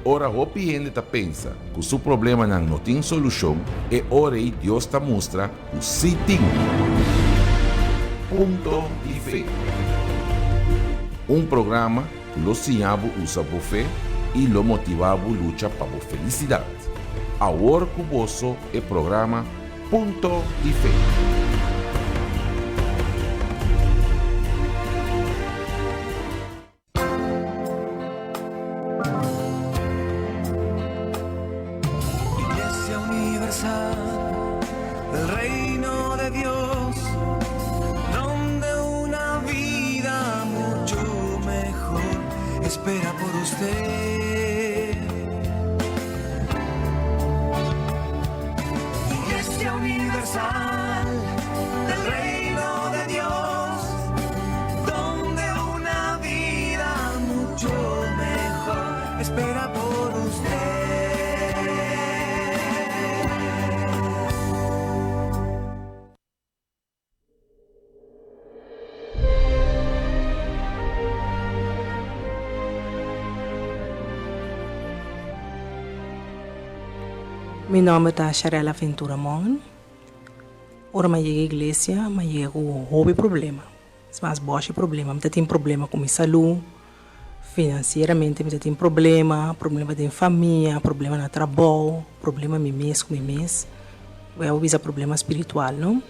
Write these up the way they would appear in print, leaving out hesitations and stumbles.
Ora hopi hende ta pensa ku su problemanan no tin solushon, e ora ei Dios ta mustra ku sí tin. Punto di Fe. Un programa ku lo siña bo usa bo fe i lo motivá bo lucha pa bo felisidat. Awor ku boso e programa Punto di Fe. Iglesia Universal del Reino de Dios, donde una vida mucho mejor espera por usted. Iglesia Universal del Reino de Dios. Mi nòmber ta Sharella Ventura Mongen. Ora mi a yega iglesia, mi a yega ku hopi problema. Es mas bòshi problema. Mi ta tin problema ku mi salú, finansieramente mi ta tin problema, problema den famia, problema na trabou, problema mi mes ku mi mes. Bo a bisa problema spiritual, no?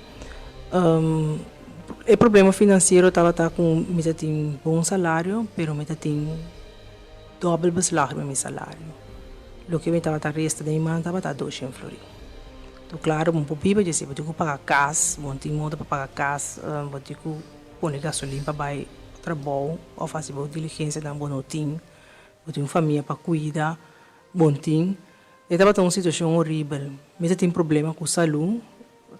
E problema finansiero tabata ku mi ta tin bon salario, pero mi ta tin dòbel beslag riba mi salario. Loke mi tabata resta den mi man tabata doshen florin. To klaro bo no por biba dje, bo tin ku paga kas, bo no tin moda pa paga kas, bo tin ku pone gasolin pa bai trabou òf hasi bo diligensianan bo no tin, bo tin un famia pa kuida, bo no tin. E tabata un situashon horibel. Mi ta tin problema ku salú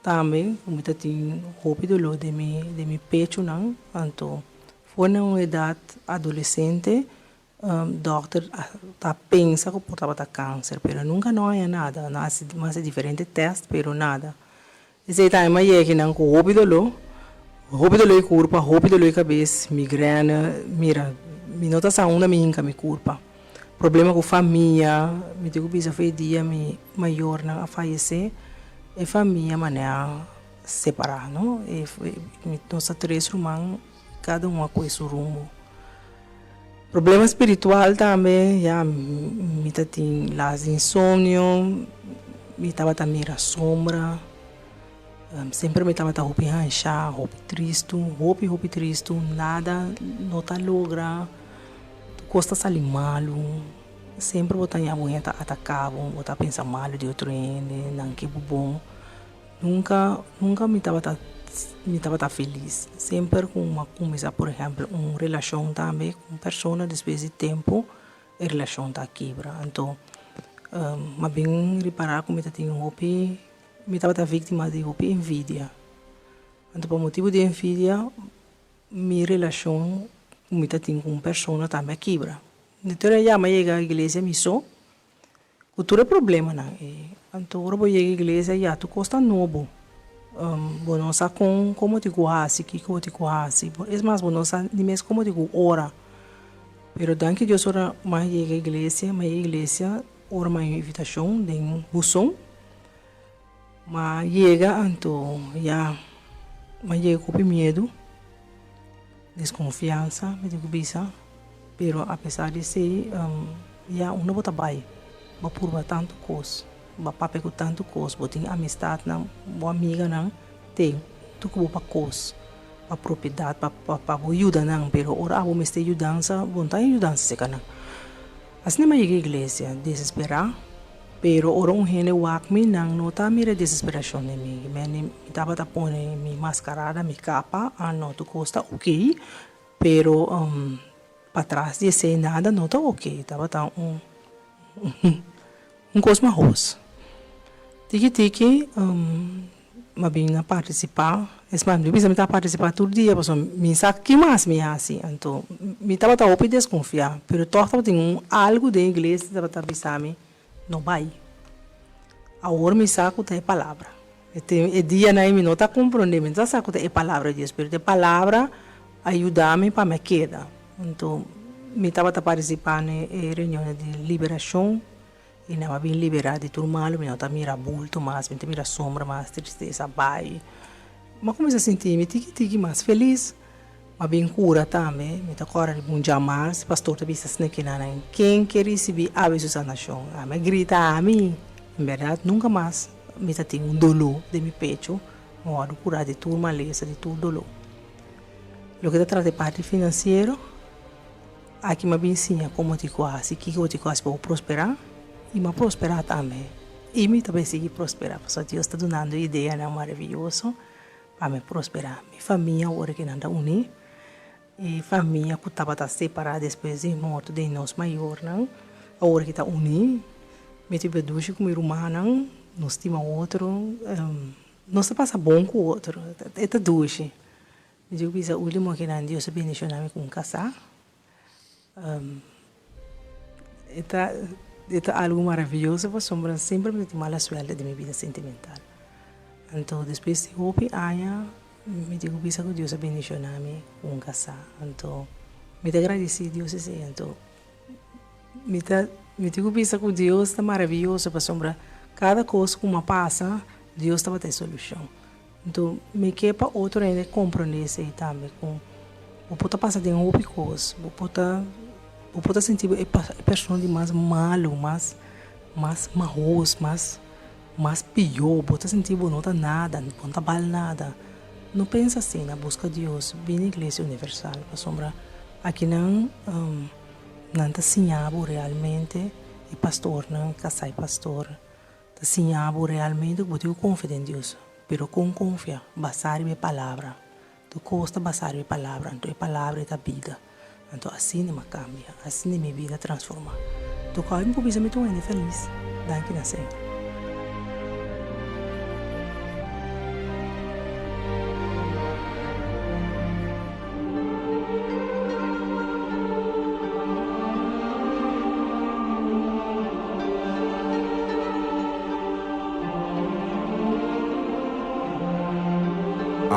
tambe, mi ta tin hopi doló den mi den mi pechunan, anto for na un edat adolesente Dòkter ta pensa ku por tabata kanser, pero nunka no haña nada. Nan hasi nan hasi diferente tèst, pero nada. Esei tambe mi a yega kinan ku hopi doló, hopi doló di kurpa, hopi doló di kabes, migrène. Mira, mi no ta sa unda mi hinka mi kurpa. Problema ku famia, mi tin ku bisa for e dia mi mayornan a fayesé, e famia manera separá, no. Nos ta tres ruman. Kada un a kohe su rumbo. Problema spiritual tambe, ya, mi ta tin las di insomnio, mi tabata mira sombra, semper mi tabata hopi hanshá, hopi tristu, hopi hopi tristu, nada no ta logra, tur kos ta sali malu, semper bo ta haña bo hende ta ataká bo, bo ta pensa malu di otro hende, nan ke bo bon. Nunka, nunka mi tabata, mi tabata felis. Semper ku mi a kuminsá, por ehèmpel, un relashon tambe ku un persona, despues di tempu e relashon ta kibra. Anto mi a bin ripará ku mi ta tin hopi, mi tabata víktima di hopi envidia. Anto pa motibu di envidia mi relashon ku mi ta tin ku un persona tambe a kibra. Di tur e yama yega iglesia mi so. Ku tur e problemanan ei. Anto ora bo yega iglesia ya tur kos ta nobo. Bo no sa kon kon bo tin ku hasi, kiko bo tin ku hasi. Es mas bo no sa ni mes kon bo tin ku ora. Pero danki Dios ora mi a yega iglesia, mi a yega iglesia ora mi a haña un invitashon den buzon. Mi a yega anto ya mi a yega ku hopi miedu, deskonfiansa mi tin ku bisa, pero apesar di esei ya unda bo ta bai bo a purba tantu kos, bo a papia ku tantu kos, bo tin amistatnan, bo amiganan te tur ku bo pa kos, pa propiedat, pa pa bo yuda nan, pero ora abo mester yudansa bo no ta haña yudansa serka nan. Asina mi a yega iglesia desesperá, pero ora un hende wak mi nan no ta mira e desesperashon den mi. Mi tabata pone mi maskarada, mi kapa, a no tur kos ta oke, pero patras di esei nada no ta oke, tabata un un kos mahos. Tiki tiki Mi a bin a partisipá, es mas mi bisa mi ta partisipá tur dia pasobra mi sa ki mas mi hasi, anto mi tabata hopi deskonfiá, pero tòg tabatin un algu den iglesia tabata bisa mi no bai. Awor mi sa ku ta e palabra. E dianan ei mi no ta komprondé, mi no ta sa ku ta e palabra di Dios, pero ta e palabra a yuda mi pa mi a keda. Anto mi tabata partisipá na e reunionnan di liberashon. I nan a bin liberá di tur malu, mi no ta mira bulto mas, mi ta mira sombra mas, tristesa bai. Mi a kuminsá sinti mi tiki tiki mas felis. Mi a bin kura tambe, mi ta kòrda riba un djamars, pastor ta bisa asina ki nan, Ken ke risibí awe su sanashon? Ami a grita, Ami! En bèrdat, nunka mas mi ta tin un doló den mi pechu, mi a wòrdu kurá di tur malesa, di tur doló. Loke ta trata e parti finansiero. Aki m'a bin siña komo ti ku hasi, kiko ti ku hasi pa bo prosperá, i m'a prosperá tambe. I mi ta bai sigui prosperá, pasobra Dios ta dunando ideanan maravioso pa mi prosperá. Mi famia awor ke nan ta uní, e famia ku tabata separá despues di morto di nos mayornan, awor ke ta uní. Mi ta biba dushi ku mi rumannan, nos stima otro, nos ta pasa bon ku otro, e ta dushi. Mi diku bisa ultimo kinan Dios a bendiciona mi ku un kasá. E ta e ta algu maraviyoso pasobra semper mi ta tin mala suerte den mi bida sentimental. Anto despues di hopi aña mi tin ku bisa ku Dios a bendiciona mi ku un kasá. Anto mi ta gradisi Dios esei. Anto mi ta mi tin ku bisa ku Dios ta maraviyoso pasobra. Kada kos ku m'a pasa, Dios tabata e solushon. Anto mi ke pa otro hende komprondé esei tambe, ku bo por ta pasa den hopi kos, bo por ta bo por ta sinti bo e persona di mas malu, mas mas mahos, mas mas pió, bo ta sinti bo no ta nada, bo no ta bal nada. No pensa asina, buska Dios, bini Iglesia Universal, pasobra akinan nan ta siña bo realmente, e pastornan, kasá e pastor. Ta siña bo realmente ku bo tin ku konfia den Dios. Pero kon konfia? Basá riba e Palabra. Tur kos ta basá riba e Palabra, anto e Palabra e ta bida. Anto asina mi a kambia, asina mi bida a transformá. Tur kòi mi por bisa mi ta un hende felis. Danki na Señor.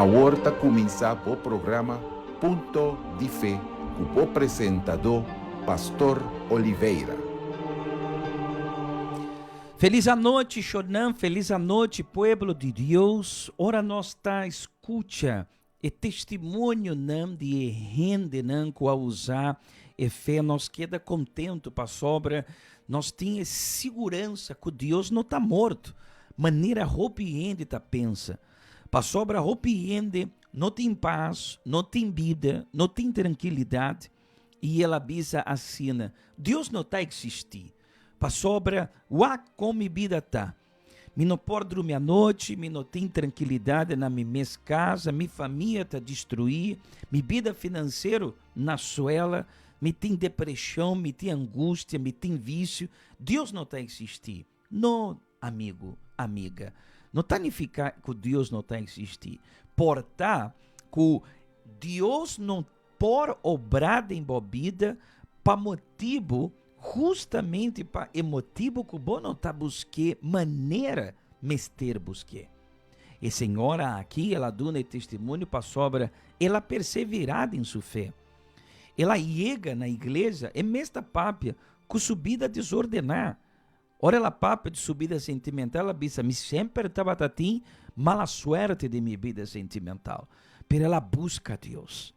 Awor ta kuminsá bo programa Punto di Fe ku bo presentadó Pastor Oliveira. Feliz anochi Shornan, feliz anochi pueblo di Dios, ora nos ta skucha E testimonionan di e hendenan ku a usa e fe nos keda kontentu pasobra nos tin e siguransa ku Dios no ta morto manera hopi hende ta pensa. Pasobra hopi hende no tin pas, no tin bida, no tin trankilidat i el a bisa asina, Dios no ta eksistí pasobra wak kon mi bida ta. Mi no por drumi anochi, mi no tin trankilidat na mi mes casa, mi famia ta destruí, mi bida finansero na suela, mi tin depreshon, mi tin angustia, mi tin visio. Dios no ta eksistí. No, amigu, amiga. No ta nifiká ku Dios no ta eksistí. Por ta ku Dios no por obra den bo bida pa motibu Hustamente pa e motibu ku bo no ta busk'é manera mester busk'é. E señora aki el a duna e testimonio pasobra el a perseverá den su fe. El a yega na iglesia e mes ta papia ku su bida desordená. Ora el a papia di su bida sentimental el a bisa, Mi semper tabata tin mala suerte den mi bida sentimental. Pero el a buska Dios.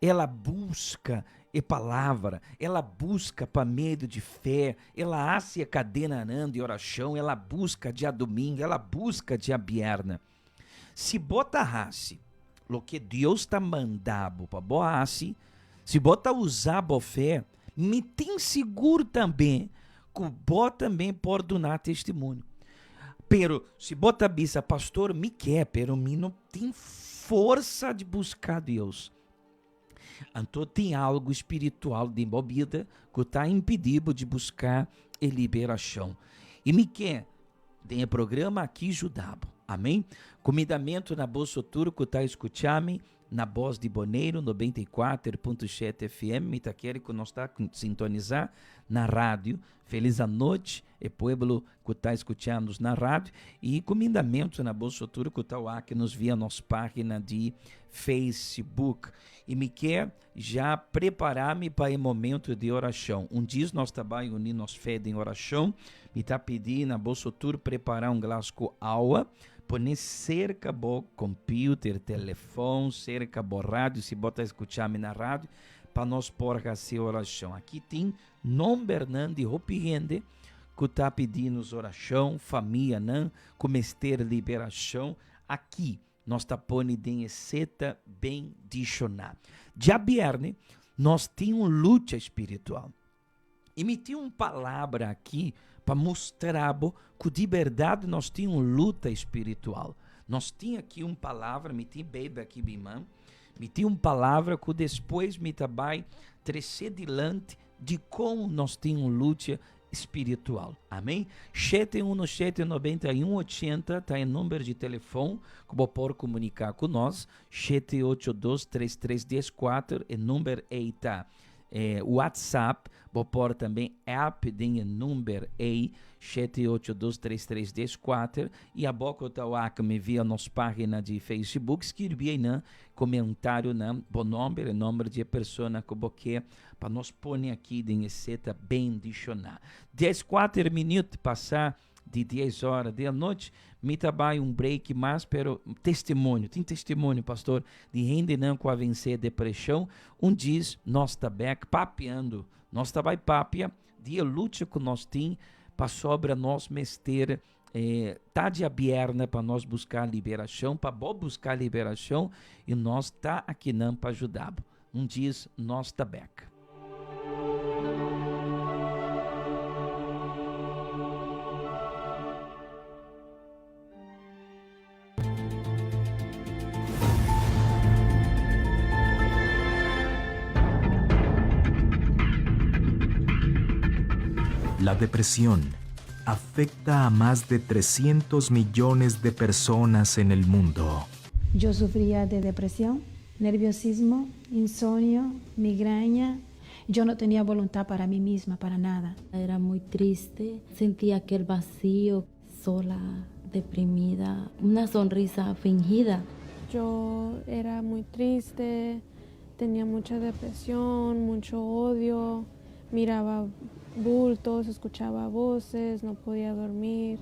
El a buska e palabra, el a buska pa medio di fe, el a hasi e kadenanan di orashon, el a buska djadumingu, el a buska djabièrnè. Si bo ta hasi loke Dios ta manda bo pa bo hasi, si bo ta usa bo fe, mi tin sigur tambe ku bo tambe por duna testimonio. Pero si bo ta bisa, Pastor, mi ke, pero mi no tin forsa di buska Dios. Anto tin algu spiritual den bo bida ku ta impidi bo di buska e liberashon. I mi ke den e programa aki juda bo. Amen. Kumindamentu na boso tur ku ta skucha mi Na Bos di Boneiru 94.7 FM mi ta kere ku nos ta sintonisá na rádio. Felis anochi e pueblo ku ta skuchá nos na rádio i kumindamentu na boso tur ku ta wak nos via nos página di Facebook. I mi ke ja prepará mi pa e momento di orashon. Un dies nos ta bai uní nos fe den orashon. Mi ta pidi na boso tur prepará un glas ku awa. Pone serka bo computer, telefon, serka bo radio, si bo ta escucha mi na radio, pa nos por haci oracion. Aki tin nombernan di hopi hende cu ta pidi nos oracion, famianan cu mester liberacion. Aki nos ta pone den e seta bendiciona. Djabierne nos tin un lucha espiritual. I mi tin un palabra aki pa mustra bo ku di bèrdat nos tin un luta espiritual. Nos tin aki un palabra, mi tin Beibel aki mi man, mi tin un palabra ku despues mi ta bai trese dilanti di kon nos tin un lucha espiritual. Amen? Shete uno shete 91 80 ta e number di telefon ku bo por komuniká ku nos. 782 3314 e number ei ta. E WhatsApp, bo por tambe app den e number ei, 7823314, i abo ku ta wak mi via nos pagina di Facebook, skirbi einan komentarionan, bo nomber, e nomber di e persona ku bo ke pa nos pone aki den e seta bendishoná. 14 minuut pasa. di 10 ora di anochi. Mi ta bai un break mas, pero testimonio, tin testimonio, pastor, di hendenan ku a vensé depreshon. Un djis nos ta bek papiando, nos ta bai papia di e lucha ku nos tin pasobra nos mester eh, ta djabièrnè pa nos buska liberashon, pa bo buska liberashon i nos ta akinan pa juda bo. Un djis nos ta bek. La depresión afecta a más de 300 millones de personas en el mundo. Yo sufría de depresión, nerviosismo, insomnio, migraña. Yo no tenía voluntad para mí misma, para nada. Era muy triste, sentía aquel vacío, sola, deprimida, una sonrisa fingida. Yo era muy triste, tenía mucha depresión, mucho odio, miraba bultos, escuchaba voces, no podía dormir.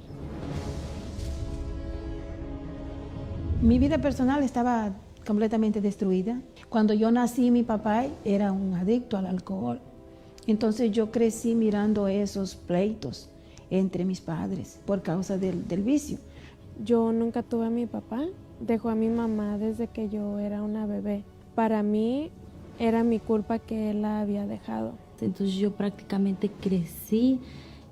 Mi vida personal estaba completamente destruida. Cuando yo nací, mi papá era un adicto al alcohol. Entonces yo crecí mirando esos pleitos entre mis padres por causa del, del vicio. Yo nunca tuve a mi papá, dejó a mi mamá desde que yo era una bebé. Para mí era mi culpa que él la había dejado. Entonces yo prácticamente crecí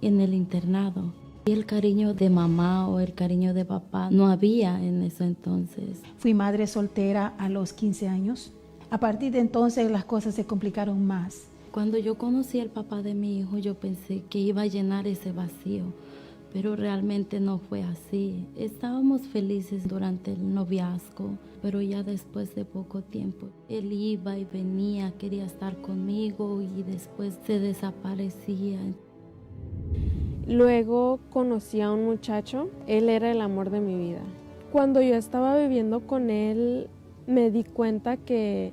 en el internado. Y el cariño de mamá o el cariño de papá no había en eso entonces. Fui madre soltera a los 15 años. A partir de entonces las cosas se complicaron más. Cuando yo conocí al papá de mi hijo, yo pensé que iba a llenar ese vacío, pero realmente no fue así. Estábamos felices durante el noviazgo, pero ya después de poco tiempo, él iba y venía, quería estar conmigo y después se desaparecía. Luego conocí a un muchacho, él era el amor de mi vida. Cuando yo estaba viviendo con él, me di cuenta que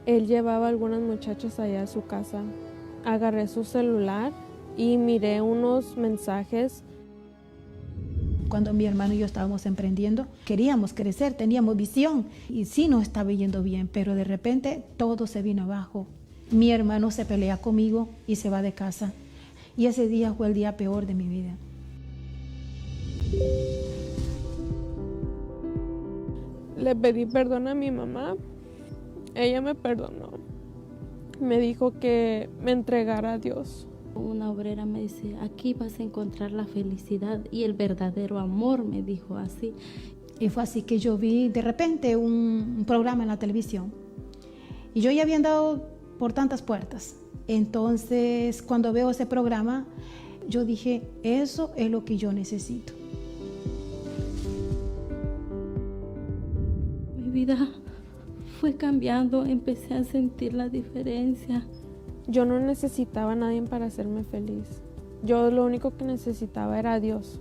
él llevaba a algunas muchachas allá a su casa. Agarré su celular y miré unos mensajes. Cuando mi hermano y yo estábamos emprendiendo, queríamos crecer, teníamos visión y sí nos estaba yendo bien, pero de repente todo se vino abajo. Mi hermano se pelea conmigo y se va de casa. Y ese día fue el día peor de mi vida. Le pedí perdón a mi mamá. Ella me perdonó. Me dijo que me entregara a Dios. Una obrera me dice, aquí vas a encontrar la felicidad y el verdadero amor, me dijo así. Y fue así que yo vi de repente un, programa en la televisión. Y yo ya había andado por tantas puertas. Entonces, cuando veo ese programa, yo dije, eso es lo que yo necesito. Mi vida fue cambiando, empecé a sentir la diferencia. Yo no necesitaba a nadie para hacerme feliz. Yo lo único que necesitaba era a Dios,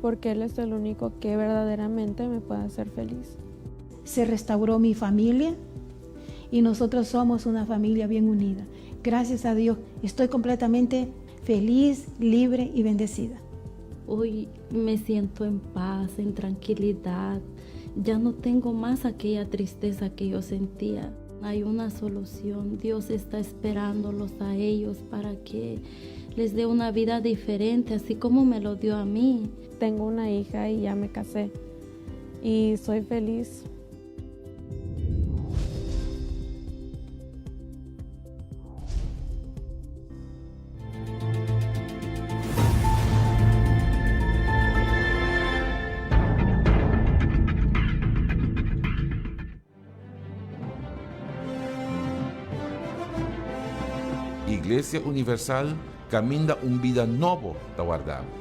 porque Él es el único que verdaderamente me puede hacer feliz. Se restauró mi familia y nosotros somos una familia bien unida. Gracias a Dios estoy completamente feliz, libre y bendecida. Hoy me siento en paz, en tranquilidad. Ya no tengo más aquella tristeza que yo sentía. Hay una solución. Dios está esperándolos a ellos para que les dé una vida diferente, así como me lo dio a mí. Tengo una hija y ya me casé y soy feliz. Iglesia Universal kaminda un bida nobo ta warda bo.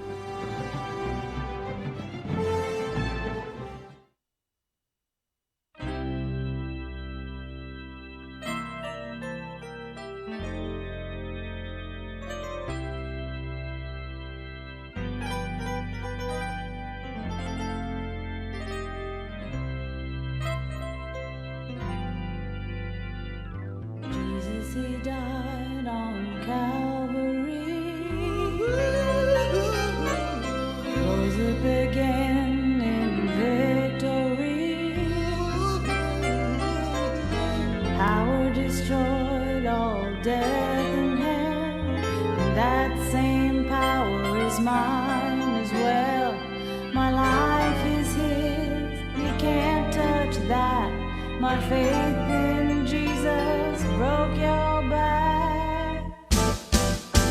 destroyed all death and hell. And that same power is mine as well. My life is His, you can't touch that. My faith in Jesus broke your back.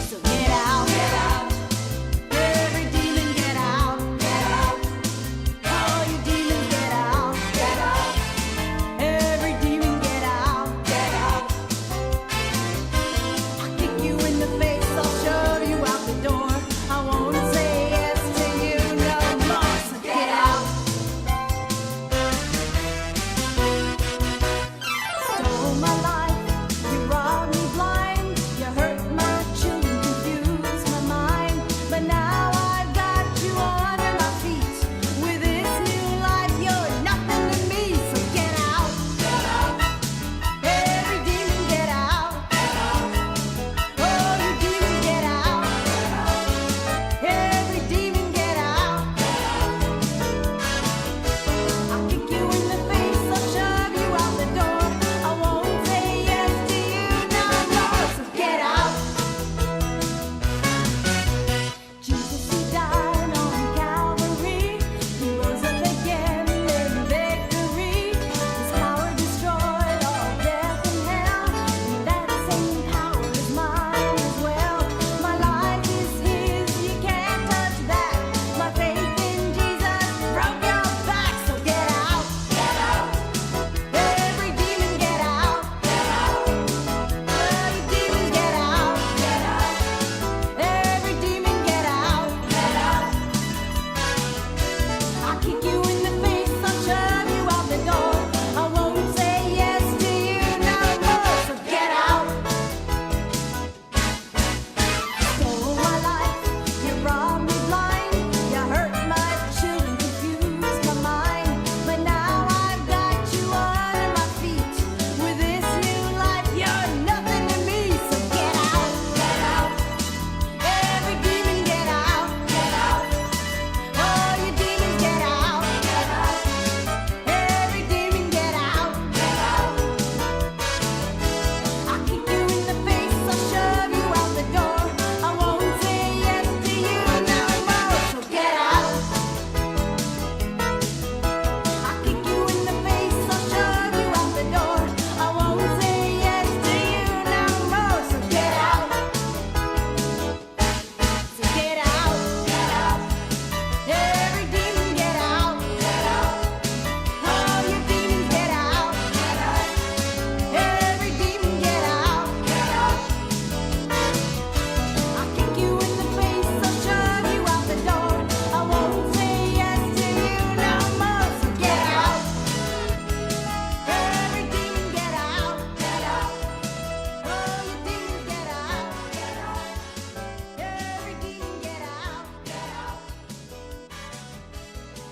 So get out, get out. Every demon get out, get out. All you demons get out, get out. Every demon get out, get out. I'll kick you in the face, I'll shove you out the door. I won't say yes to you no more. So get out. Stole my life, you robbed me blind. You hurt my children, confused my mind. But now I've got you under my feet. With this new life, you're nothing to me. So get out. Get out. Every demon get out. Get out. Oh, you demons get out. Every demon get out. I'll kick you in the face, I'll shove you out the door. I won't say yes to you no more. So get out. Jesus, he died on Calvary. He rose up again in victory. His power destroyed all death and hell. And that same power is mine as well. My life is His, you can't touch that. My faith in Jesus broke your back. So get out, get out. Every demon get out, get out. Oh, you demons get out, get out. Every demon get out, get out. I'll kick you in the face, I'll shove you out the door. I won't say yes to you no more. So get out. Stole my life, you robbed me blind. You hurt my children, confused my mind. But now I've got you under my feet. With this new life, you're nothing to me. So get out, get out. Every demon get out, get out. Oh, you demons get out, get out. Every demon get out, get out. I'll kick you in the face, I'll shove you out the door. I won't say yes to you no more. So get out. I'll kick you in the face, I'll shove you out the door. I won't say yes to you no more. So get out. So get out, get out. Every demon get out, get out. All you demons get out, get out. Every demon get out, get out. I'll kick you in the face, I'll shove you out the door. I won't say yes to you no more. So get out. Every demon get out, get out. Oh, you demons get out, get out. Every demon get out, get out.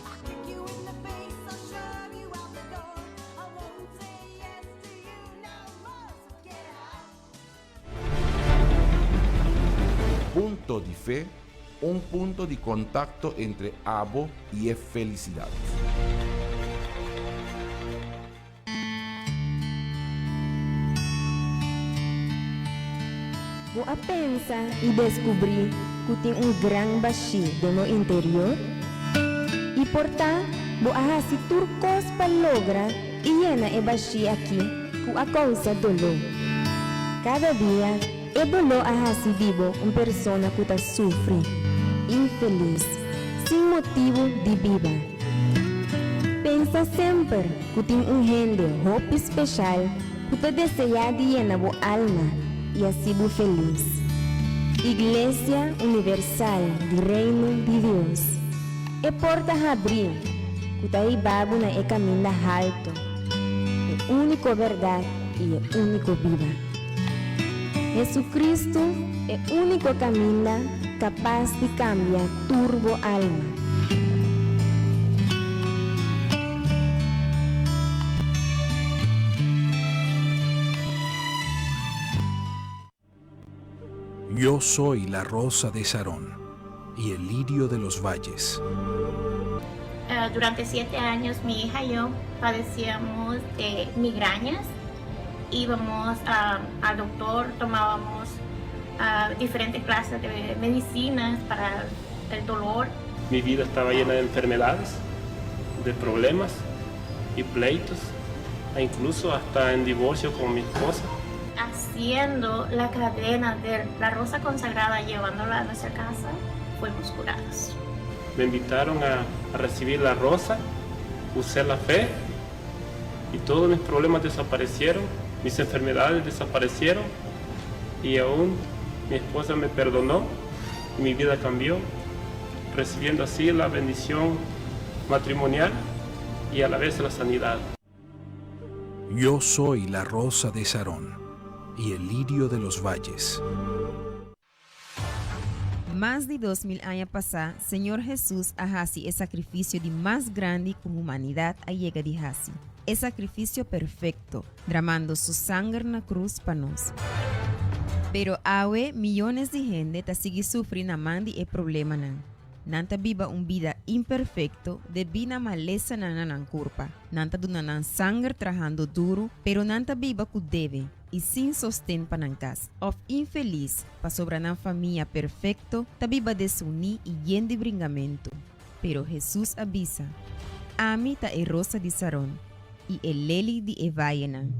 I'll kick you in the face, I'll shove you out the door. I won't say yes to you no more. So get out. Punto di Fe, un punto di kontakto entre abo i e felisidat. Bo a pensa i deskubrí ku tin un gran bashí den bo interior? I por ta bo a hasi tur kos pa logra i yena e bashí akí ku a kousa doló. Kada dia e doló a hasi di bo un persona ku ta sufri, infelis, sin motibu di biba. Pensa semper ku tin un hende hopi speshal ku ta deseá di yena bo alma i hasi bo felis. Iglesia Universal di Reino di Dios, e porta habrí ku ta hiba bo na e kaminda haltu, e úniko bèrdat i e úniko biba. Jesucristo e úniko kaminda kapas di kambia tur bo alma. Yo soy la rosa de Sarón y el lirio de los valles. Durante siete años mi hija y yo padecíamos de migrañas. Íbamos al doctor, tomábamos diferentes clases de medicinas para el dolor. Mi vida estaba llena de enfermedades, de problemas y pleitos, e incluso hasta en divorcio con mi esposa. Haciendo la cadena de la rosa consagrada, llevándola a nuestra casa, fuimos curados. Me invitaron a, a recibir la rosa, usé la fe y todos mis problemas desaparecieron, mis enfermedades desaparecieron y aún mi esposa me perdonó y mi vida cambió, recibiendo así la bendición matrimonial y a la vez la sanidad. Yo soy la rosa de Sarón y el lirio de los valles. Mas di 2000 aña pasá, Señor Hesus a hasi e sakrifisio di mas grandi ku humanidat a yega di hasi, e sakrifisio perfekto, dramando su sanger na krus pa nos. Pero awe, miyones di hende ta sigui sufri na man di e problemanan. Nan ta biba un bida imperfekto debí na malesanan na nan kurpa. Nan ta duna nan sanger trahando duru, pero nan ta biba ku debe i sin sosten pa nan kas, òf infelis pasobra nan famia perfekto ta biba desuní i yen di bringamentu. Pero Hesus a bisa, Ami ta e rosa di Saron i e leli di e vayenan.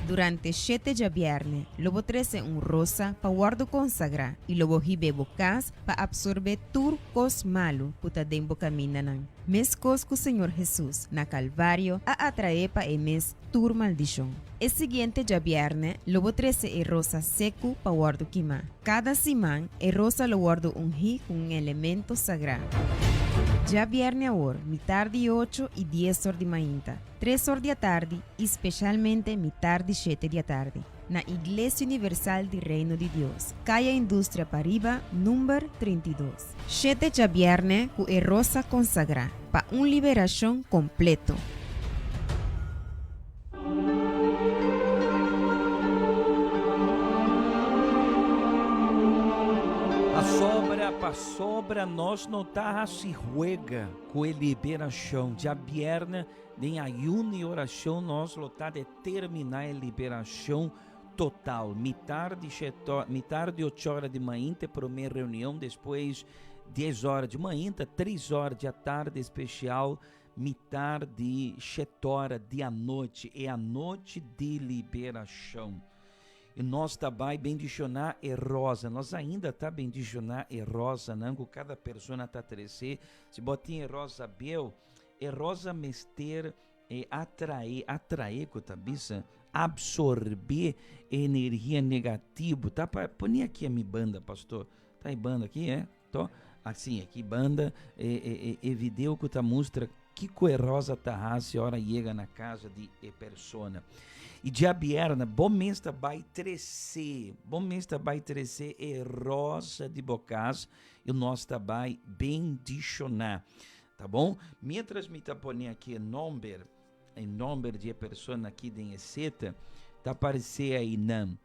Durante shete djabièrnè lo bo trese un rosa pa wòrdu konsagrá i lo bo hib'é bo kas pa apsorbé tur kos malu ku ta den bo kamindanan. Meskos ku Señor Hesus na Kalvario a atraé pa e mes tur maldishon. E siguiente djabièrnè lo bo trese e rosa seku pa wòrdu kimá. Kada siman e rosa lo wòrdu ungí ku un elemento sagrá. Djabièrnè awor, mitar di ocho i dies or di mainta, tres or di atardi i speshalmente mitar di shete di atardi, na Iglesia Universal di Reino di Dios, Kaya Industria Pariba, number 32. Shete djabièrnè ku e rosa konsagrá, pa un liberashon kompleto. Pasobra, pasobra nos no ta hasi huega ku e liberashon. Djabièrnè den ayuno i orashon nos lo ta determiná e liberashon total. Mitar di shete, mitar di ocho ora di mainta promé reunion, despues dies ora di mainta, tres ora di atardi espesial Mitar di shet'ora di anochi, e anochi di liberashon. I nos ta bai bendishoná e rosa. Nos ainda ta bendishoná e rosanan ku kada persona ta trese. Si bo tin e rosa bieu, e rosa mester e atraé, atraé ku ta bisa, absorbé e energia negativo. Ta pa pone aki a mi banda, pastor. Ta e banda aki, eh? To, asin aki banda e e e video ku ta mustra kiko e rosa ta hasi ora yega na casa di e persona. I djabièrnè bo mes ta bai trese, bo mes ta bai trese e rosa di bo kas i nos ta bai bendishoná. Ta bon? Mientras mi ta pone aki e nomber, e nomber di e persona aki den e seta, ta aparesé einan.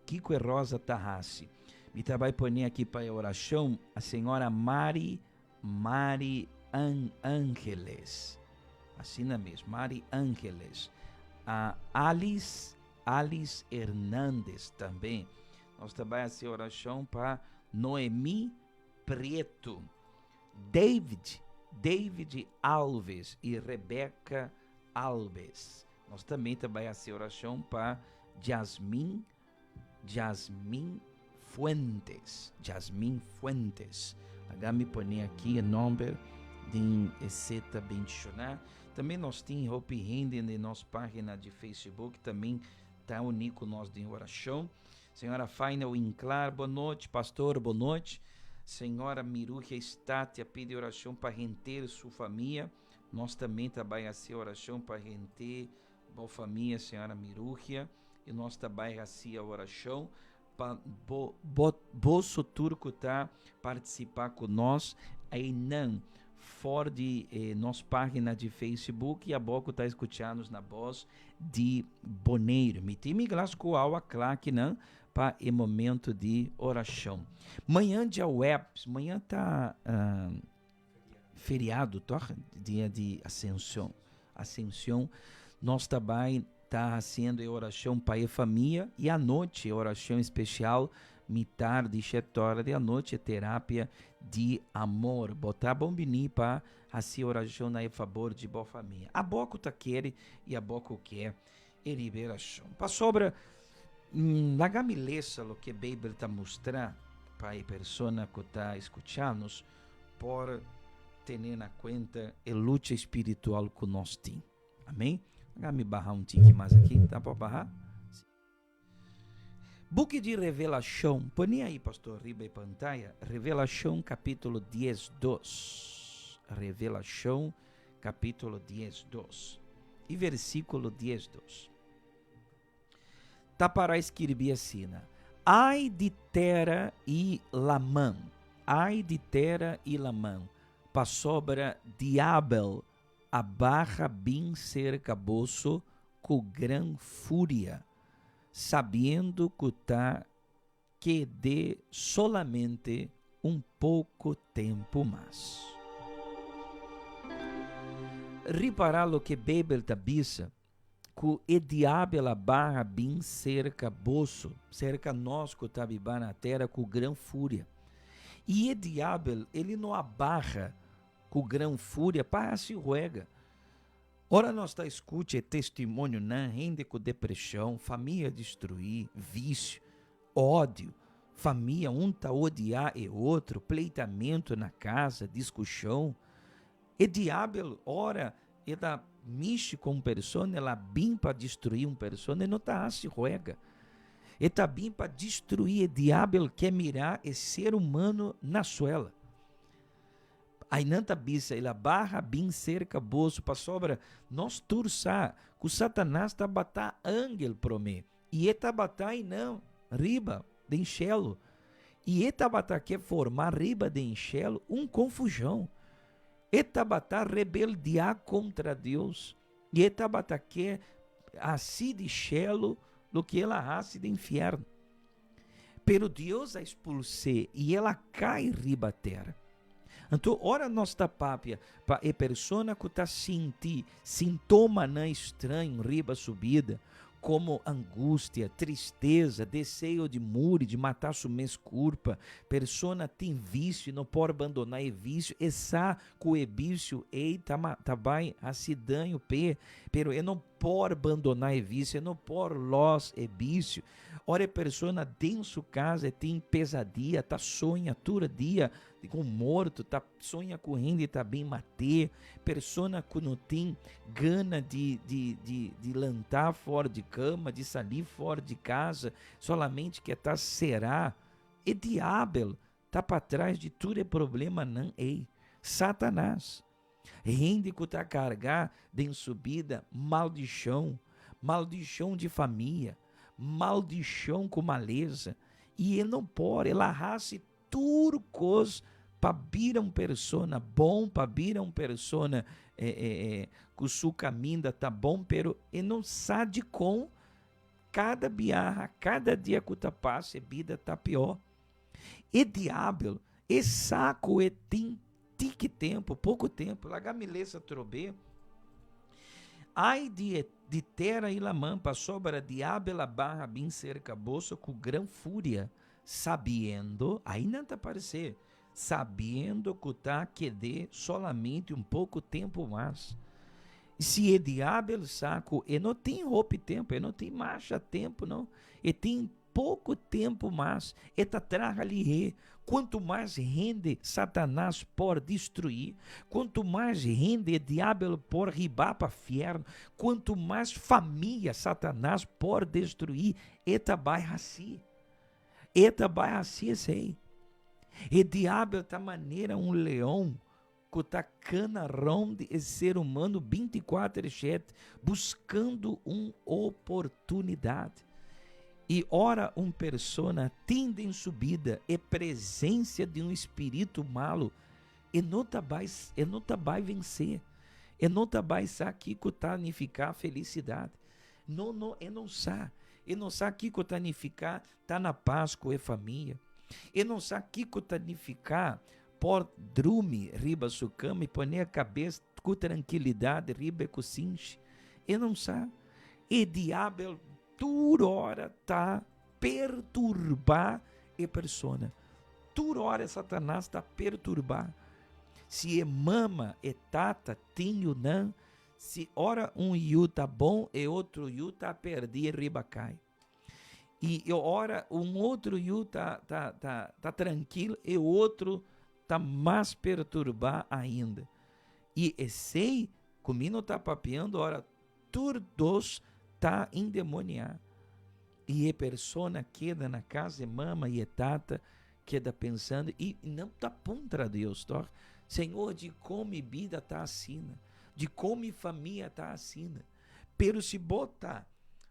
Kiko e rosa ta hasi? Mi ta bai pone aki pa e orashon a señora Mari Mari An Angeles. Asina mes, Mari Angeles. A Alice Alice Hernandez tambe. Nos ta bai hasi orashon pa Noemi Prieto, David David Alves i Rebecca Alves. Nos tambe ta bai hasi orashon pa Jasmin, Jasmin Fuentes, Jasmin Fuentes. Laga mi pone aki e nomber den e seta bendishoná. Tambe nos tin hopi hende den nos pagina di Facebook tambe ta uni ku nos den orashon. Señora Faina Winklar, bo nochi. Pastor, bo nochi. Señora Mirugia Statia pidi orashon pa henter su famia. Nos tambe ta bai hasi orashon pa henter bo famia, señora Mirugia, i nos ta bai hasi orashon pa bo, bo, boso tur ku ta partisipá ku nos einan for di eh, nos página di Facebook i abo ku ta skucha nos na bos di Boneiru. Mi tin mi glas ku awa kla akinan pa e momento di orashon. Mañan djaweps, mañan ta uh, feriado, toch? Dia di Ascension. Ascension. Nos ta bai. Ta hasiendo e orashon pa e famia i anochi e orashon espesial mitar di shete ora di anochi e terapia di amor. Bo ta bon bini pa hasi orashon na e fabor di bo famia. Abo ku ta kere i abo ku ke e liberashon. Pasobra laga mi lesa loke Beibel ta mustra pa e persona ku ta skucha nos por tene na kuenta e lucha spiritual ku nos tin. Amén. Laga mi baha un tiki mas aki. Ta por baha? Buki di Revelashon. Pone aí, pastor, riba e pantaya. Revelashon capítulo 10, 2. Revelashon capítulo 10, 2. E versículo 10, 2. Ta para skirbi asina, Ai di tera i laman, ai di tera i laman, pasobra diabel a baha bin serka boso ku gran furia, sabiendo ku ta ked'é solamente un poko tempu mas. Ripará loke Beibel ta bisa, ku e diabel a baha bin serka boso, serka nos ku ta biba na tera, ku gran furia. I e diabel, el no a baha ku gran furia pa hasi huega. Ora nos ta skucha e testimonionan, hende ku depreshon, famia destruí, visio, ódio, famia un ta odiá e otro, pleitamentu na kasa, diskushon. E diabel ora e ta mishi ku un persona, el a bin pa destruí un persona, e no ta hasi huega. E ta bin pa destruí, e diabel ke mira e ser humano na suela. Ainan ta bisa, El a baha bin serka boso, pasobra nos tur sa ku Satanas tabata angel promé, i e tabata einan riba den shelu, i e tabata ke forma riba den shelu un konfushon. E tabata rebeldiá kontra Dios, i e tabata ke hasi di shelu loke el a hasi den fièrnu. Pero Dios a expuls'é i el a kai riba tera. Anto ora nos ta papia pa e persona ku ta sinti sintomanan straño riba su bida, komo angustia, tristesa, deseo di muri, di mata su mes kurpa, persona tin visio i no por bandoná e visio, e sa ku e visio ei ta ta bai hasi daño p'e, pero e no por bandoná e visio, e no por lòs e visio. Ora e persona den su casa e tin pesadia, ta soña tur dia cu morto, ta soña cu hende ta bin mat'é, persona cu no tin gana di, di, di, di lanta for di cama, di sali for di casa, solamente ke ta será. E diabel ta patras di tur e problemanan ei. Satanas. Hende ku ta kargá den su bida maldishon, maldishon di famia, maldishon ku malesa, i e no por, el a hasi tur kos pa bira un persona bon, pa bira un persona ku su kaminda ta bon, pero e no sa dikon kada biaha, kada dia ku ta pasa e bida ta pió. E diabel, e sa ku e tin Tiki tempu, poko tempu, laga mi lesa trobe. Ai di e di tera i laman, pasobra diabel a baha bin serka boso ku gran furia, sabiendo, ai nan ta paresé, sabiendo ku ta ked'é solamente un poko tempu mas. Si e diabel sa ku e no tin hopi tempu, e no tin masha tempu no, e tin Poko tempu mas e ta traha lihé. Kuantu mas hende Satanas por destruí, kuantu mas hende e diabel por hibá pa fièrnu, kuantu mas famia Satanas por destruí, e ta bai hasi. E ta bai hasi esei. E diabel ta manera un leon ku ta kana rònt di e ser humano bintikuater shete buskando un oportunidat. I ora un persona tin den su bida e presensia di un spiritu malu, e no ta bai e no ta bai vensé, e no ta bai sa kiko ta nifiká felisidat. No, no, e no sa. E no sa kiko ta nifiká ta na pas ku e famia. E no sa kiko ta nifiká Por drumi riba su kama i pone e kabes ku trankilidat riba e kusinshi. E no sa. E diabel tur ora ta perturbá e persona. Tur ora Satanas ta perturbá. Si e mama, e tata tin yunan, si ora un yu ta bon, e otro yu ta perdí riba kai. I e ora un otro yu ta, ta, ta, ta trankil, e otro ta mas perturbá ainda. I esei ku mi no ta papiando ora tur dos ta endemoniá. I e persona keda na kas, e mama i e tata keda pensando i nan ta puntra Dios tòg, Señor, dikon mi bida ta asina? Dikon mi famia ta asina? Pero si bo ta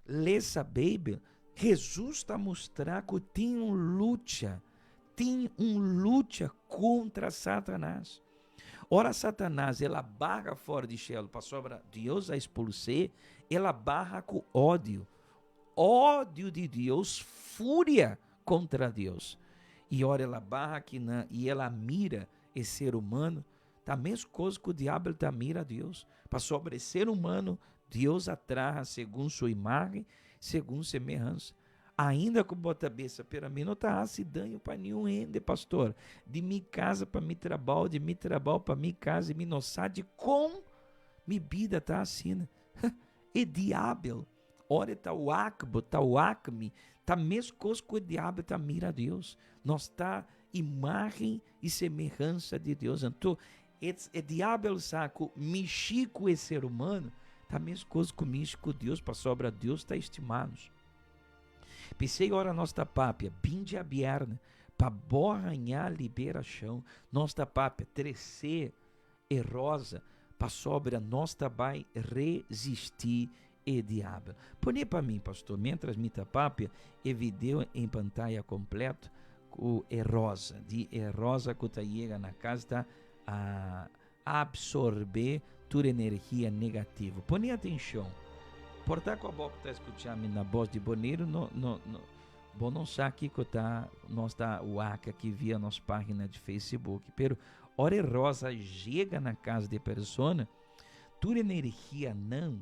lesa Beibel, Hesus ta mustra ku tin un lucha, tin un lucha kontra Satanas. Ora Satanas el a baha for di shelu pasobra Dios a espuls'é, el a baha ku odio, odio di Dios, furia kontra Dios. I ora el a baha akinan i el a mira e ser humano, ta meskos ku diabel ta mira Dios, pasobra e ser humano Dios a traha segun su imagen, segun semehansa. Ainda ku bo ta bisa, pero ami no ta hasi daño pa niun hende, pastor. Di mi casa pa mi trabou, di mi trabou pa mi casa, i mi no sa dikon mi bida ta asina. E diabel, ora e ta wak bo, ta wak mi, ta meskos ku e diabel ta mira Dios. Nos ta imagen i semehansa di Dios. Anto, e diabel sa ku mishi ku e ser humano ta meskos ku mishi ku Dios, pasobra Dios ta estima nos. P'esei ora nos ta papia, bin djabièrnè pa bo haña liberashon. Nos ta papia, tresé e rosa, pasobra nos ta bai resistí e diabel. Pone pa mi, pastor, miéntras mi ta papia, e video en pantaya kompleto ku e rosa, di e rosa ku ta yega na kas ta a absorbé tur energia negativo. Pone atenshon. Por ta ku abo ku ta skucha mi na bos di Boneiru no no no bo no sa kiko ta nos ta wak aki via nos página di Facebook, pero ora e rosa yega na kas di e persona, tur energianan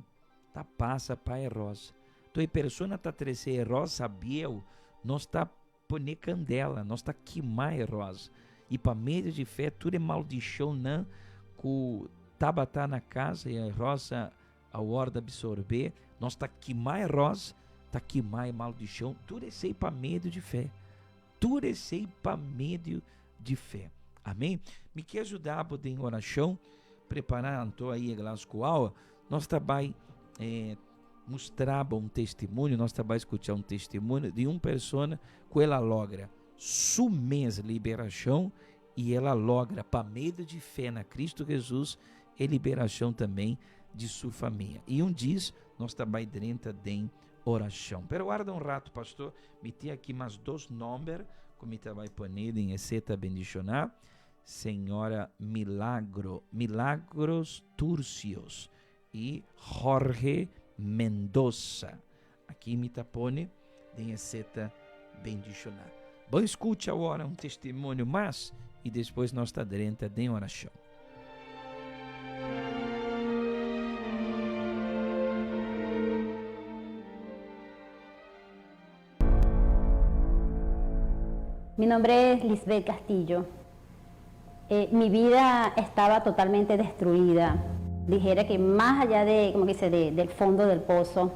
ta pasa pa e rosa. Enton e persona ta trese e rosa bieu, nos ta Pone kandela, nos ta kima e rosa. I pa medio di fe tur e maldishonnan ku tabata na kas e rosa a wòrdu absorbé. Nos ta kima e rosa, ta kima e maldishon. Tur esei pa medio di fe. Tur esei pa medio di fe. Amén. Mi ke ajuda bo den orashon. Prepará anto aí e glas ku awa. Nos ta bai eh, Mustra bo un testimunio, nos ta bai skucha un testimunio di un persona ku el a logra su mes liberashon i el a logra pa medio di fe na Kristu Hesus e liberashon tambe di su famia. I un dies nos ta bai drenta den orashon. Pero warda un rato pastor, mi tin aki mas dos nomber ku mi ta bai pone den e seta bendishoná, Señora Milagro, Milagros Turcios i Jorge Mendoza. Aki mi ta pone den e seta bendishoná. Bo skucha awor un testimonio mas i despues nos ta drenta den orashon. Mi nombre es Lisbeth Castillo. Eh, mi vida estaba totalmente destruida. Dijera que más allá de, como que dice, de, del fondo del pozo,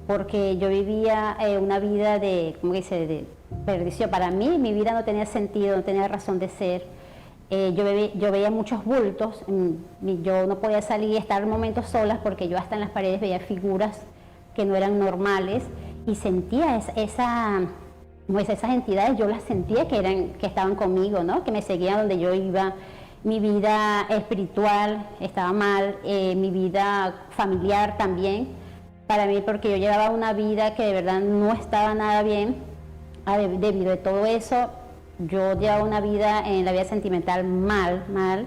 porque yo vivía eh, una vida de, como que dice, de perdición. Para mí, mi vida no tenía sentido, no tenía razón de ser. Eh, yo, yo veía muchos bultos, mm, yo no podía salir y estar momentos solas porque yo hasta en las paredes veía figuras que no eran normales y sentía esa, pues esas entidades, yo las sentía que, eran, que estaban conmigo, ¿no? que me seguían donde yo iba. Mi vida espiritual estaba mal, eh, mi vida familiar también. Para mí, porque yo llevaba una vida que de verdad no estaba nada bien, debido a todo eso, yo llevaba una vida en la vida sentimental mal, mal.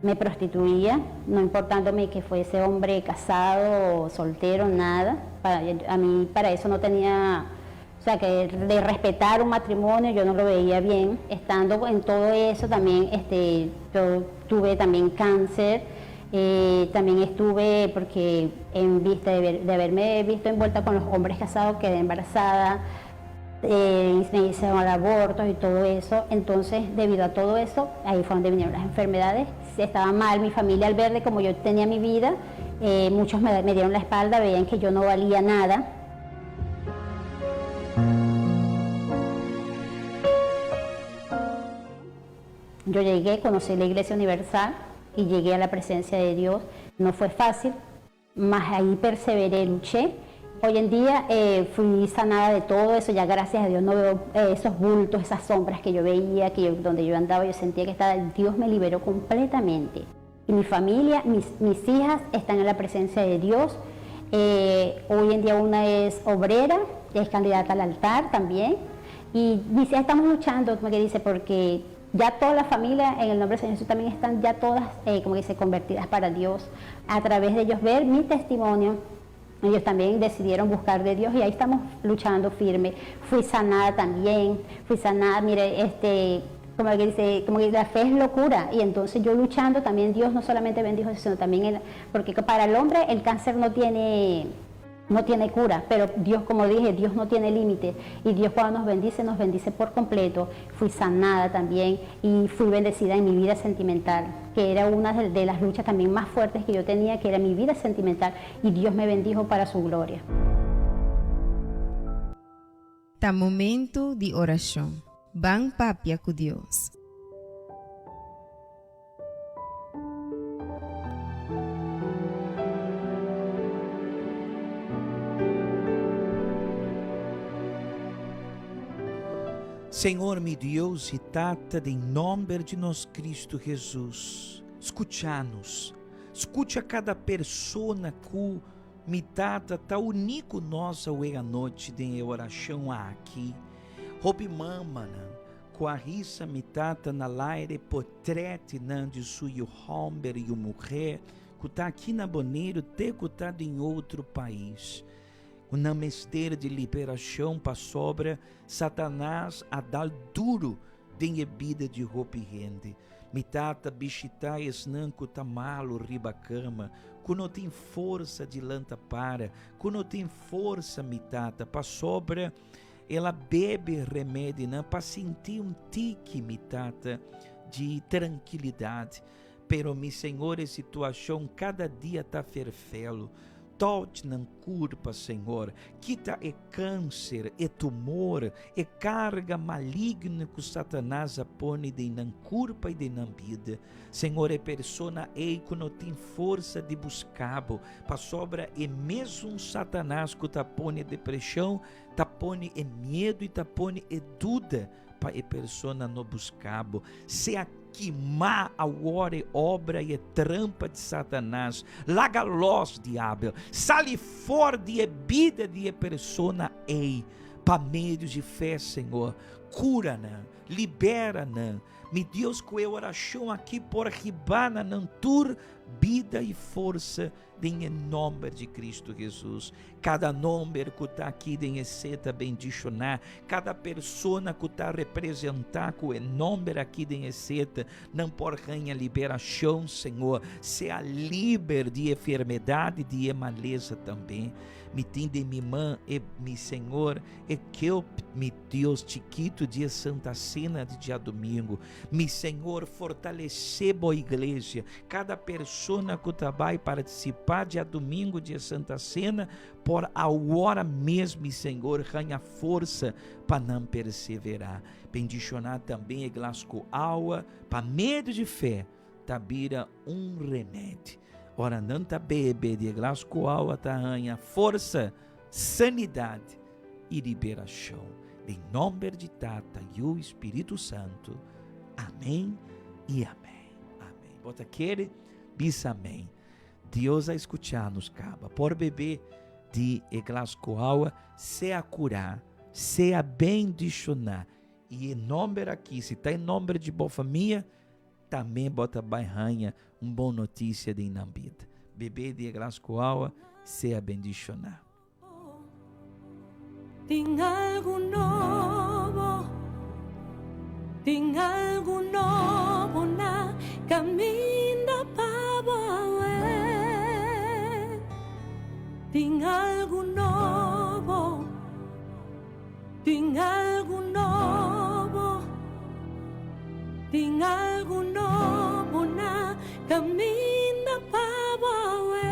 Me prostituía, no importándome que fuese hombre casado o soltero, nada. Para, a mí para eso no tenía, o sea, que de respetar un matrimonio yo no lo veía bien. Estando en todo eso también, este, yo tuve también cáncer. Eh, también estuve, porque en vista de, de haberme visto envuelta con los hombres casados, quedé embarazada, eh, me hicieron abortos y todo eso. Entonces, debido a todo eso, ahí fue donde vinieron las enfermedades. Estaba mal mi familia al ver de como yo tenía mi vida, eh, muchos me, me dieron la espalda, veían que yo no valía nada. Yo llegué, conocí la Iglesia Universal y llegué a la presencia de Dios. No fue fácil, mas ahí perseveré, luché. Hoy en día eh, fui sanada de todo eso, ya gracias a Dios no veo eh, esos bultos, esas sombras que yo veía, que donde yo andaba, yo sentía que estaba, Dios me liberó completamente. Y mi familia, mis, mis hijas están en la presencia de Dios. Eh, hoy en día una es obrera, es candidata al altar también. Y mis hijas estamos luchando, como que dice, porque ya toda la familia en el nombre del Señor Jesús también están ya todas, como que dice, convertidas para Dios. A través de ellos ver mi testimonio, ellos también decidieron buscar de Dios y ahí estamos luchando firme. Fui sanada también, fui sanada, mire, este, como que dice, como que la fe es locura. Y entonces yo luchando también Dios no solamente bendijo, sino también, el, porque para el hombre el cáncer no tiene, no tiene cura, pero Dios, como dije, Dios no tiene límite. Y Dios cuando nos bendice, nos bendice por completo. Fui sanada también y fui bendecida en mi vida sentimental, que era una de las luchas también más fuertes que yo tenía, que era mi vida sentimental. Y Dios me bendijo para su gloria. Ta momento di orashon. Ban papia ku Dios. Señor mi Dios y Tata, den nomber di nos Cristo Jesus, scucha nos. Scucha cada persona cu mi Tata ta uni cu nos awe anochi den e oracion aki. Hopi mamanan cu a hisa mi Tata na laire potretnan di su yu homber y yu muher cu ta aki na Boneiru te cu ta den otro pais. Cu nan mester di liberacion pasobra Satanas a dal duro den e bida di hopi hende. Mi Tata, bishita esnan cu ta malo riba cama, cu no tin forsa di lanta para, cu no tin forsa, mi Tata, pasobra el a bebe remedinan pa sinti un tiki, mi Tata, di trankilidad. Pero mi Señor e situacion cada dia ta ferfelo. Touch nan curpa, Señor. Kita e cáncer, e tumor, e carga maligno cu Satanás a pone den nan curpa y den nan bida. Señor, e persona ey cu no tin forsa di busca Bo, pasobra e mesun Satanás cu ta pone depresion, ta pone e miedo y ta pone e duda pa e persona no busca Bo. Sea Kimá awor e obra i e trampa di Satanas. Laga los, diabel. Sali for di e bida di e persona ei. Pa medio di fe, Señor, cura nan, libera nan. Mi Dios, cu e oracion aki por hiba na nan tur bida i forsa Den e nomber di Cristo Jesus, cada nomber cu ta aki den e seta bendiciona, cada persona cu ta representa cu e nomber aki den e seta, nan por haña liberacion, Señor, sea liber di e enfermedad y di e maleza tambe. Mi tin den mi man e, mi Señor, e keup, mi Dios chikito di e Santa Cena di diadomingo. Mi Señor, fortalece bo iglesia, cada persona cu ta bay participa diadomingo di e Santa Cena, por awora mes, mi Señor, haña forsa pa nan persevera. Bendiciona tambe e glas cu awa, pa medio di fe ta bira un remedi. Ora nan ta bebe di e glas cu awa ta haña forsa, sanidad i liberashon. Den nomber di Tata, Yu i Spiritu Santu. Amen i amen. Amen. Bo ta kere? Bisa amen. Dios a skucha nos kaba. Por bebe di e glas ku awa, sea kurá, sea bendishoná. I e nomber aki, si ta e nomber di bo famia, tambe bo ta bai haña un bon notisia den nan bida. Bebe di e glas ku awa, sea bendishoná. Tin algu nobo, tin algu nobo na kaminda pa bo awe. Tin algu nobo, tin algu nobo, tin algu nobo na kaminda pa bo awe.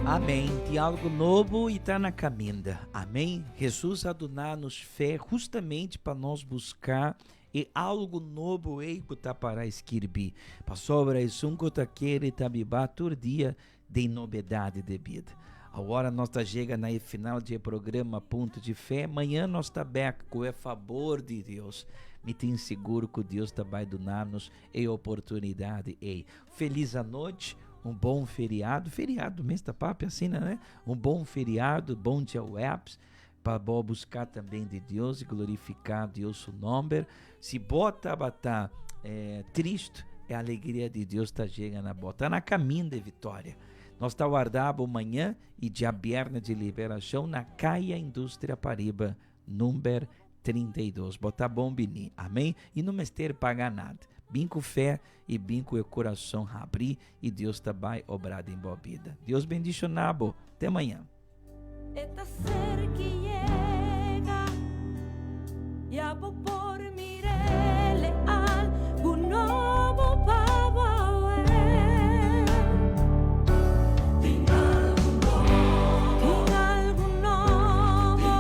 Amén. Tin algu nobo i ta na kaminda. Amén. Hesus a duna nos fe hustamente pa nos buska e algu nobo ei ku ta pará skirbí. Pasobra esun ku ta kere ta bibá tur dia den nobedat di bida. Awor nos ta yega na e final di e programa Punto di Fe. Mañan nos ta bek ku e fabor di Dios. Mi tin sigur ku Dios ta bai duna nos e oportunidat ei. Felis anochi, un bon feriado. Feriado mes ta papia asina, ne? Un bon feriado, bon djaweps pa bo buska tambe di Dios i glorifiká Dios su nòmber. Si bo tabata eh, tristu, e alegria di Dios ta yega na bo. Ta na kaminda e vitoria. Nos ta warda bo mañan i djabièrnè di liberashon na Kaya Industria Pariba, number 32. Bo ta bon bini. Amén. I no mester paga nada. Bin ku fe i bin ku e kurason habrí i Dios ta bai obra den bo bida. Dios bendishoná bo. Te mañan. E ta cerca y yega, ya bo por mir'e algu nobo pa bo awe. Tin algu nobo, tin algu nobo,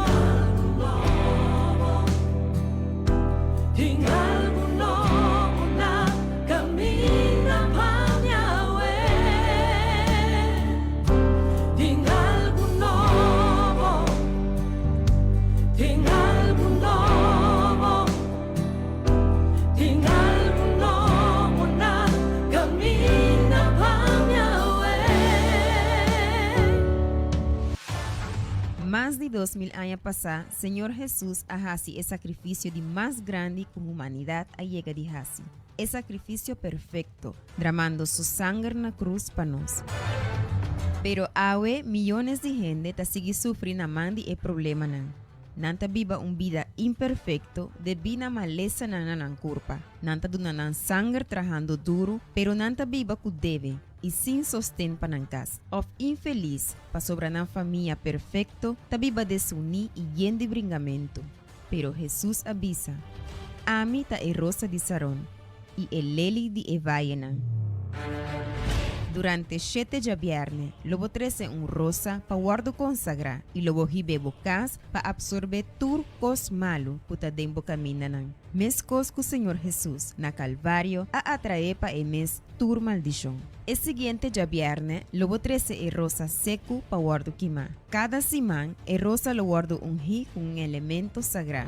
tin algu nobo na caminda pa mi awe. Tin algu nobo, tin algu nobo, tin algu nobo na caminda pa mi awe. Mas di 2000 aña pasá, Señor Hesus a hasi e sakrifisio di mas grandi ku humanidat a yega di hasi, e sakrifisio perfekto. Dramando su sanger na krus pa nos. Pero awe miyones di hende ta sigui sufri na man di e problemanan. Nan ta biba un bida imperfecto debí na malesanan na nan curpa. Nan ta duna nan sanger trahando duru, pero nan ta biba cu debe i sin sosten pa nan cas, of infelis pasobra nan famia perfecto ta biba desuní i yen di bringamentu. Pero Hesus a bisa, Ami ta e rosa di Saron i e leli di e vayenan. Durante shete djabièrnè lo bo trese un rosa pa wòrdu konsagrá i lo bo hib'é bo kas pa apsorbé tur kos malu ku ta den bo kamindanan, meskos ku Señor Hesus na Kalvario a atraé pa e mes tur maldishon. E siguiente djabièrnè lo bo trese e rosa seku pa wòrdu kimá. Kada siman e rosa lo wòrdu ungí ku un elemento sagrá.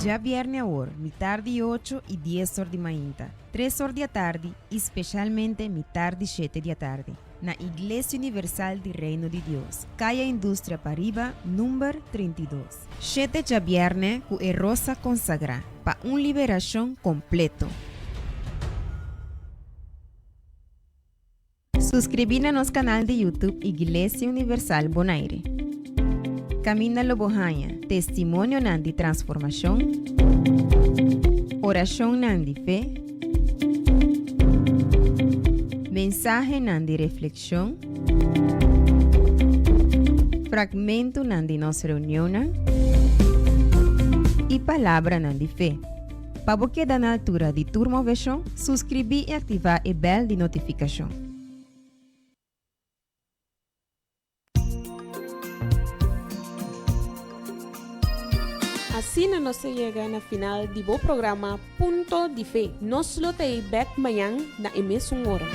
Djabièrnè awor, mitar di ocho i dies or di mainta, tres or di atardi i speshalmente mitar di shete di atardi, na Iglesia Universal di Reino di Dios, Kaya Industria Pariba, number 32. Shete djabièrnè ku e rosa konsagrá, pa un liberashon kompleto. Suskribí na nos kanal di YouTube Iglesia Universal Bonaire. Kaminda lo bo haña testimonionan di transformashon, orashonnan di fe, mensahenan di reflekshon, fragmentonan di nos reunionnan i palabranan di fe. Pa bo keda na altura di tur moveshon, suskribí i aktivá e bèl di notifikashon. Asina nos a yega na final di bo programa Punto di Fe. Nos lo ta ei bèk mañan na e mesun ora.